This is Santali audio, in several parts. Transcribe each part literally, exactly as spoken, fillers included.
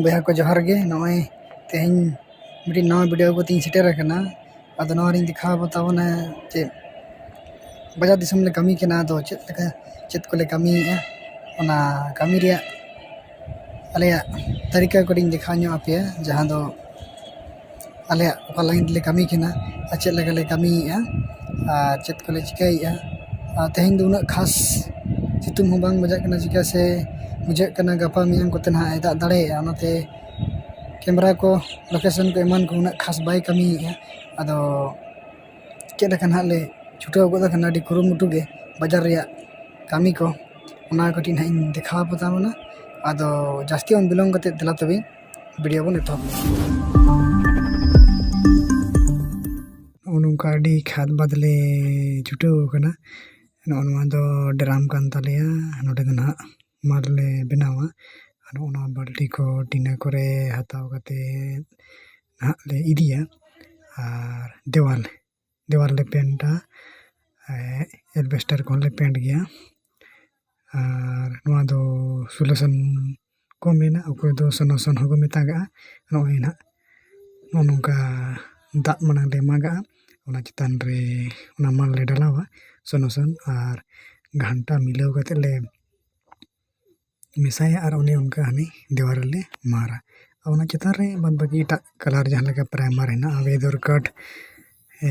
ᱵᱚᱭᱦᱟ ᱠᱚ ᱡᱚᱦᱟᱨ ᱜᱮ᱾ ᱱᱚᱜᱼᱚᱭ ᱛᱮᱦᱮᱧ ᱢᱤᱫᱴᱤᱡ ᱱᱟᱣᱟ ᱵᱷᱤᱰᱤᱭᱳ ᱟᱹᱜᱩ ᱛᱤᱧ ᱥᱮᱴᱮᱨ ᱟᱠᱟᱱᱟ᱾ ᱟᱫᱚ ᱱᱚᱣᱟ ᱨᱤᱧ ᱫᱮᱠᱷᱟᱣ ᱟᱵᱚ ᱛᱟᱵᱚᱱᱟ ᱪᱮᱫ ᱵᱟᱡᱟᱨ ᱫᱤᱥᱚᱢ ᱞᱮ ᱠᱟᱹᱢᱤ ᱠᱟᱱᱟ, ᱟᱫᱚ ᱪᱮᱫ ᱞᱮᱠᱟ ᱪᱮᱫ ᱠᱚᱞᱮ ᱠᱟᱹᱢᱤᱭᱮᱫᱼᱟ, ᱚᱱᱟ ᱠᱟᱹᱢᱤ ᱨᱮᱭᱟᱜ ᱟᱞᱮᱭᱟᱜ ᱛᱟᱹᱨᱤᱠᱟ ᱠᱚᱞᱤᱧ ᱫᱮᱠᱷᱟᱣ ᱧᱚᱜ ᱟᱯᱮᱭᱟ, ᱡᱟᱦᱟᱸ ᱫᱚ ᱟᱞᱮᱭᱟᱜ ᱚᱠᱟ ᱞᱟᱭᱤᱱ ᱨᱮᱞᱮ ᱠᱟᱹᱢᱤ ᱠᱟᱱᱟ ᱟᱨ ᱪᱮᱫ ᱞᱮᱠᱟᱞᱮ ᱠᱟᱹᱢᱤᱭᱮᱫᱼᱟ ᱟᱨ ᱪᱮᱫ ᱠᱚᱞᱮ ᱪᱤᱠᱟᱹᱭᱮᱫᱼᱟ᱾ ᱟᱨ ᱛᱮᱦᱮᱧ ᱫᱚ ᱩᱱᱟᱹᱜ ᱠᱷᱟᱥ ᱥᱤᱛᱩᱝ ᱦᱚᱸ ᱵᱟᱝ ᱵᱟᱡᱟᱜ ᱠᱟᱱᱟ, ᱪᱤᱠᱟᱹ ᱥᱮ ᱵᱩᱡᱷᱟᱹᱜ ᱠᱟᱱᱟ ᱜᱟᱯᱟ ᱢᱮᱭᱟᱝ ᱠᱚᱛᱮ ᱱᱟᱦᱟᱜ ᱮ ᱫᱟᱜ ᱫᱟᱲᱮᱭᱟᱜᱼᱟ᱾ ᱚᱱᱟᱛᱮ ᱠᱮᱢᱮᱨᱟ ᱠᱚ, ᱞᱳᱠᱮᱥᱚᱱ ᱠᱚ ᱮᱢᱟᱱ ᱠᱚ ᱩᱱᱟᱹᱜ ᱠᱷᱟᱥ ᱵᱟᱭ ᱠᱟᱹᱢᱤᱭᱮᱫᱼᱟ᱾ ᱟᱫᱚ ᱪᱮᱫ ᱞᱮᱠᱟ ᱱᱟᱦᱟᱜ ᱞᱮ ᱪᱷᱩᱴᱟᱹᱣ ᱜᱚᱫ ᱟᱠᱟᱱᱟ, ᱟᱹᱰᱤ ᱠᱩᱨᱩᱢᱩᱴᱩ ᱜᱮ ᱵᱟᱡᱟᱨ ᱨᱮᱭᱟᱜ ᱠᱟᱹᱢᱤ ᱠᱚ, ᱚᱱᱟ ᱠᱟᱹᱴᱤᱡ ᱱᱟᱦᱟᱜ ᱤᱧ ᱫᱮᱠᱷᱟᱣ ᱟᱯᱮ ᱛᱟᱵᱚᱱᱟ᱾ ᱟᱫᱚ ᱡᱟᱹᱥᱛᱤ ᱵᱟᱝ ᱵᱤᱞᱚᱢ ᱠᱟᱛᱮ ᱫᱮᱞᱟ ᱛᱚᱵᱮ ᱵᱷᱤᱰᱤᱭᱳ ᱵᱚᱱ ᱮᱛᱚᱦᱚᱵ ᱞᱮᱜᱮ᱾ ᱱᱚᱜᱼᱚ ᱱᱚᱝᱠᱟ ᱟᱹᱰᱤ ᱠᱷᱟᱫᱽ ᱵᱟᱫᱽ ᱞᱮ ᱪᱷᱩᱴᱟᱹᱣ ᱟᱠᱟᱱᱟ᱾ ᱱᱚᱜᱼᱚ ᱱᱚᱣᱟ ᱫᱚ ᱰᱨᱟᱢ ᱠᱟᱱ ᱛᱟᱞᱮᱭᱟ᱾ ᱱᱚᱰᱮ ᱫᱚ ᱱᱟᱦᱟᱜ ᱢᱟᱞ ᱞᱮ ᱵᱮᱱᱟᱣᱟ᱾ ᱟᱨ ᱱᱚᱜᱼᱚ ᱱᱚᱣᱟ ᱵᱟᱹᱞᱴᱤ ᱠᱚ ᱴᱤᱱᱟ ᱠᱚᱨᱮ ᱦᱟᱛᱟᱣ ᱠᱟᱛᱮ ᱱᱟᱦᱟᱜ ᱞᱮ ᱤᱫᱤᱭᱟ᱾ ᱟᱨ ᱫᱮᱣᱟᱞ, ᱫᱮᱣᱟᱞ ᱞᱮ ᱯᱮᱱᱴᱟ, ᱮᱞᱵᱮᱥᱴᱟᱨ ᱠᱚᱦᱚᱸ ᱞᱮ ᱯᱮᱱᱴ ᱜᱮᱭᱟ᱾ ᱟᱨ ᱱᱚᱣᱟ ᱫᱚ ᱥᱳᱞᱩᱥᱚᱱ ᱠᱚ ᱢᱮᱱᱟ, ᱚᱠᱚᱭ ᱫᱚ ᱥᱚᱱᱚᱥᱚᱱ ᱦᱚᱸᱠᱚ ᱢᱮᱛᱟᱜᱟᱜᱼᱟ᱾ ᱱᱚᱜᱼᱚᱭ ᱱᱟᱦᱟᱜ ᱱᱚᱜᱼᱚ ᱱᱚᱝᱠᱟ ᱫᱟᱜ ᱢᱟᱲᱟᱝ ᱞᱮ ᱮᱢᱟᱜᱟᱜᱼᱟ, ᱚᱱᱟ ᱪᱮᱛᱟᱱ ᱨᱮ ᱚᱱᱟ ᱢᱟᱞ ᱞᱮ ᱰᱟᱞᱟᱣᱟ, ᱥᱚᱱᱚᱥᱚᱱ ᱟᱨ ᱜᱷᱟᱱᱴᱟ ᱢᱤᱞᱟᱹᱣ ᱠᱟᱛᱮ ᱞᱮ ᱢᱮᱥᱟᱭᱟ ᱟᱨ ᱚᱱᱮ ᱚᱱᱠᱟ ᱦᱟᱱᱮ ᱫᱮᱣᱟᱞ ᱨᱮᱞᱮ ᱢᱟᱨᱟ᱾ ᱟᱨ ᱚᱱᱟ ᱪᱮᱛᱟᱱ ᱨᱮ ᱵᱟᱫ ᱵᱟᱹᱠᱤ ᱮᱴᱟᱜ ᱠᱟᱞᱟᱨ ᱡᱟᱦᱟᱸ ᱞᱮᱠᱟ ᱯᱨᱟᱭᱢᱟᱨ ᱦᱮᱱᱟᱜᱼᱟ, ᱣᱮᱫᱟᱨ ᱠᱟᱴ, ᱮ,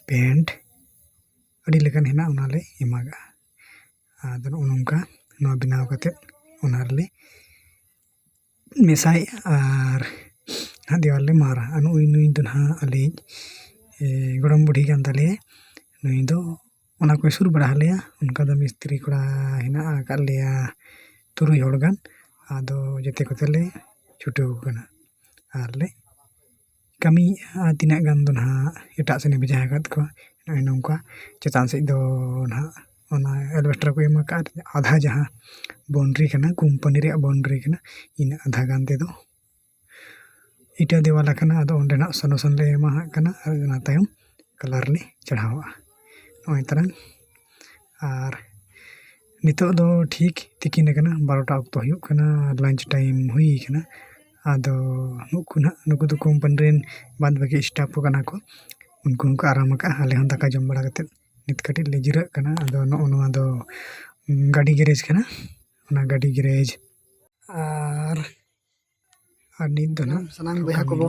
ᱯᱮᱱᱴ, ᱟᱹᱰᱤ ᱞᱮᱠᱟᱱ ᱦᱮᱱᱟᱜᱼᱟ, ᱚᱱᱟᱞᱮ ᱮᱢᱟᱜᱟᱜᱼᱟ᱾ ᱟᱫᱚ ᱱᱚᱜᱼᱚ ᱱᱚᱝᱠᱟ ᱱᱚᱣᱟ ᱵᱮᱱᱟᱣ ᱠᱟᱛᱮᱫ ᱚᱱᱟ ᱨᱮᱞᱮ ᱢᱮᱥᱟᱭᱮᱫᱼᱟ ᱟᱨ ᱱᱟᱦᱟᱜ ᱫᱮᱣᱟᱞ ᱞᱮ ᱢᱟᱨᱟ᱾ ᱟᱨ ᱱᱩᱭ, ᱱᱩᱭ ᱫᱚ ᱱᱟᱦᱟᱜ ᱟᱞᱮᱭᱤᱡ, ᱮ, ᱜᱚᱲᱚᱢ ᱵᱩᱰᱷᱤ ᱠᱟᱱ ᱛᱟᱞᱮᱭᱟᱭ᱾ ᱱᱩᱭ ᱫᱚ ᱚᱱᱟ ᱠᱚᱭ ᱥᱩᱨ ᱵᱟᱲᱟ ᱟᱞᱮᱭᱟ᱾ ᱚᱱᱠᱟ ᱫᱚ ᱢᱤᱥᱛᱨᱤ ᱠᱚᱲᱟ ᱦᱮᱱᱟᱜ ᱟᱠᱟᱫ ᱞᱮᱭᱟ ᱛᱩᱨᱩᱭ ᱦᱚᱲ ᱜᱟᱱ᱾ ᱟᱫᱚ ᱡᱮᱛᱮ ᱠᱚᱛᱮ ᱞᱮ ᱪᱷᱩᱴᱟᱹᱣ ᱟᱠᱟᱱᱟ ᱟᱨ ᱞᱮ ᱠᱟᱹᱢᱤᱭᱮᱫᱼᱟ᱾ ᱟᱨ ᱛᱤᱱᱟᱹᱜ ᱜᱟᱱ ᱫᱚ ᱱᱟᱦᱟᱜ ᱮᱴᱟᱜ ᱥᱮᱱᱮ ᱵᱷᱮᱡᱟ ᱟᱠᱟᱫ ᱠᱚᱣᱟ᱾ ᱱᱚᱜᱼᱚᱭ ᱱᱚᱝᱠᱟ ᱪᱮᱛᱟᱱ ᱥᱮᱫ ᱫᱚ ᱱᱟᱦᱟᱜ ᱚᱱᱟ ᱮᱞᱵᱮᱥᱴᱟᱨ ᱠᱚ ᱮᱢ ᱟᱠᱟᱫ, ᱟᱫᱷᱟ ᱡᱟᱦᱟᱸ ᱵᱟᱣᱩᱱᱰᱨᱤ ᱠᱟᱱᱟ, ᱠᱳᱢᱯᱟᱱᱤ ᱨᱮᱭᱟᱜ ᱵᱟᱣᱩᱱᱰᱨᱤ ᱠᱟᱱᱟ, ᱤᱱᱟᱹ ᱟᱫᱷᱟ ᱜᱟᱱ ᱛᱮᱫᱚ ᱤᱴᱟᱹ ᱫᱮᱣᱟᱞ ᱟᱠᱟᱱᱟ᱾ ᱟᱫᱚ ᱚᱸᱰᱮ ᱱᱟᱦᱟᱜ ᱥᱚᱱᱚᱥᱚᱱ ᱞᱮ ᱮᱢᱟᱦᱟᱜ ᱠᱟᱱᱟ ᱟᱨ ᱚᱱᱟ ᱛᱟᱭᱚᱢ ᱠᱟᱞᱟᱨ ᱞᱮ ᱪᱟᱲᱦᱟᱣᱟᱜᱼᱟ᱾ ᱱᱚᱜᱼᱚᱭ ᱛᱟᱨᱟᱝ᱾ ᱟᱨ ᱱᱤᱛᱚᱜ ᱫᱚ ᱴᱷᱤᱠ ᱛᱤᱠᱤᱱ ᱟᱠᱟᱱᱟ, ᱵᱟᱨᱚᱴᱟ ᱚᱠᱛᱚ ᱦᱩᱭᱩᱜ ᱠᱟᱱᱟ, ᱞᱟᱧᱪ ᱴᱟᱭᱤᱢ ᱦᱩᱭ ᱟᱠᱟᱱᱟ᱾ ᱟᱫᱚ ᱱᱩᱠᱩ ᱱᱟᱦᱟᱜ, ᱱᱩᱠᱩ ᱫᱚ ᱠᱳᱢᱯᱟᱱᱤ ᱨᱮᱱ ᱵᱟᱫ ᱵᱟᱹᱠᱤ ᱥᱴᱟᱯ ᱠᱚ ᱠᱟᱱᱟ ᱠᱚ᱾ ᱩᱱᱠᱩ ᱦᱚᱸᱠᱚ ᱟᱨᱟᱢ ᱟᱠᱟᱫᱼᱟ᱾ ᱟᱞᱮ ᱦᱚᱸ ᱫᱟᱠᱟ ᱡᱚᱢ ᱵᱟᱲᱟ ᱠᱟᱛᱮᱫ ᱱᱤᱛ ᱠᱟᱹᱴᱤᱡ ᱞᱮ ᱡᱤᱨᱟᱹᱜ ᱠᱟᱱᱟ᱾ ᱟᱫᱚ ᱱᱚᱜᱼᱚ ᱱᱚᱣᱟ ᱫᱚ ᱜᱟᱹᱰᱤ ᱜᱮᱨᱮᱡᱽ ᱠᱟᱱᱟ, ᱚᱱᱟ ᱜᱟᱹᱰᱤ ᱜᱮᱨᱮᱡᱽ᱾ ᱟᱨ ᱟᱨ ᱱᱤᱛ ᱫᱚ ᱱᱟᱦᱟᱜ ᱥᱟᱱᱟᱢ ᱵᱚᱭᱦᱟ ᱠᱚᱵᱚ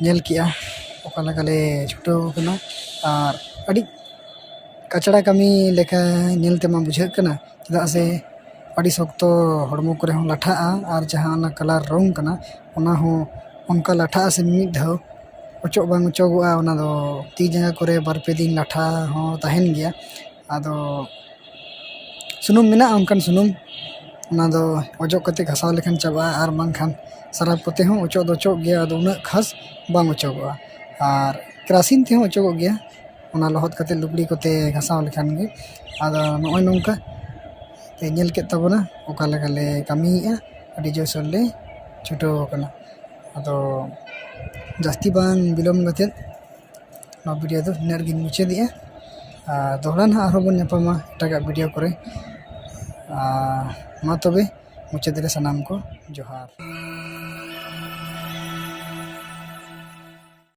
ᱧᱮᱞ ᱠᱮᱜᱼᱟ ᱚᱠᱟ ᱞᱮᱠᱟ ᱞᱮ ᱪᱷᱩᱴᱟᱹᱣ ᱠᱟᱱᱟ᱾ ᱟᱨ ᱟᱹᱰᱤ ᱠᱟᱪᱲᱟ ᱠᱟᱹᱢᱤ ᱞᱮᱠᱟ ᱧᱮᱞ ᱛᱮᱢᱟ ᱵᱩᱡᱷᱟᱹᱜ ᱠᱟᱱᱟ, ᱪᱮᱫᱟᱜ ᱥᱮ ᱟᱹᱰᱤ ᱥᱚᱠᱛᱚ ᱦᱚᱲᱢᱚ ᱠᱚᱨᱮ ᱦᱚᱸ ᱞᱟᱴᱷᱟᱜᱼᱟ᱾ ᱟᱨ ᱡᱟᱦᱟᱸ ᱚᱱᱟ ᱠᱟᱞᱟᱨ ᱨᱚᱝ ᱠᱟᱱᱟ, ᱚᱱᱟ ᱦᱚᱸ ᱚᱱᱠᱟ ᱞᱟᱴᱷᱟᱜᱼᱟ ᱥᱮ ᱢᱤᱫ ᱫᱷᱟᱣ ᱚᱪᱚᱜ ᱵᱟᱝ ᱚᱪᱚᱜᱚᱜᱼᱟ᱾ ᱚᱱᱟ ᱫᱚ ᱛᱤ ᱡᱟᱸᱜᱟ ᱠᱚᱨᱮ ᱵᱟᱨ ᱯᱮ ᱫᱤᱱ ᱞᱟᱴᱷᱟ ᱦᱚᱸ ᱛᱟᱦᱮᱱ ᱜᱮᱭᱟ᱾ ᱟᱫᱚ ᱥᱩᱱᱩᱢ ᱢᱮᱱᱟᱜᱼᱟ, ᱚᱱᱠᱟᱱ ᱥᱩᱱᱩᱢ, ᱚᱱᱟ ᱫᱚ ᱚᱡᱚᱜ ᱠᱟᱛᱮ ᱜᱷᱟᱥᱟᱣ ᱞᱮᱠᱷᱟᱱ ᱪᱟᱵᱟᱜᱼᱟ᱾ ᱟᱨ ᱵᱟᱝᱠᱷᱟᱱ ᱥᱟᱨᱟᱯ ᱠᱚᱛᱮ ᱦᱚᱸ ᱚᱪᱚᱜ ᱫᱚ ᱚᱪᱚᱜ ᱜᱮᱭᱟ, ᱟᱫᱚ ᱩᱱᱟᱹᱜ ᱠᱷᱟᱥ ᱵᱟᱝ ᱚᱪᱚᱜᱚᱜᱼᱟ᱾ ᱟᱨ ᱠᱮᱨᱟᱥᱤᱱ ᱛᱮᱦᱚᱸ ᱚᱪᱚᱜᱚᱜ ᱜᱮᱭᱟ, ᱚᱱᱟ ᱞᱚᱦᱚᱫ ᱠᱟᱛᱮ ᱞᱩᱜᱽᱲᱤ ᱠᱚᱛᱮ ᱜᱷᱟᱥᱟᱣ ᱞᱮᱠᱷᱟᱱ ᱜᱮ᱾ ᱟᱫᱚ ᱱᱚᱜᱼᱚᱭ ᱱᱚᱝᱠᱟ ᱯᱮ ᱧᱮᱞ ᱠᱮᱫ ᱛᱟᱵᱚᱱᱟ ᱚᱠᱟ ᱞᱮᱠᱟ ᱞᱮ ᱠᱟᱹᱢᱤᱭᱮᱫᱼᱟ, ᱟᱹᱰᱤ ᱡᱳᱨᱥᱳᱨ ᱞᱮ ᱪᱷᱩᱴᱟᱹᱣ ᱟᱠᱟᱱᱟ᱾ ᱟᱫᱚ ᱡᱟᱹᱥᱛᱤ ᱵᱟᱝ ᱵᱤᱞᱚᱢ ᱠᱟᱛᱮᱫ ᱱᱚᱣᱟ ᱵᱷᱤᱰᱤᱭᱳ ᱫᱚ ᱱᱤᱱᱟᱹᱜ ᱨᱮᱜᱤᱧ ᱢᱩᱪᱟᱹᱫᱮᱜᱼᱟ᱾ ᱟᱨ ᱫᱚᱦᱲᱟ ᱱᱟᱦᱟᱜ ᱟᱨᱦᱚᱸ ᱵᱚᱱ ᱧᱟᱯᱟᱢᱟ ᱮᱴᱟᱜᱟᱜ ᱵᱷᱤᱰᱤᱭᱳ ᱠᱚᱨᱮ᱾ ᱟᱨ ᱢᱟ ᱛᱚᱵᱮ ᱢᱩᱪᱟᱹᱫ ᱨᱮ ᱥᱟᱱᱟᱢ ᱠᱚ ᱡᱚᱦᱟᱨ᱾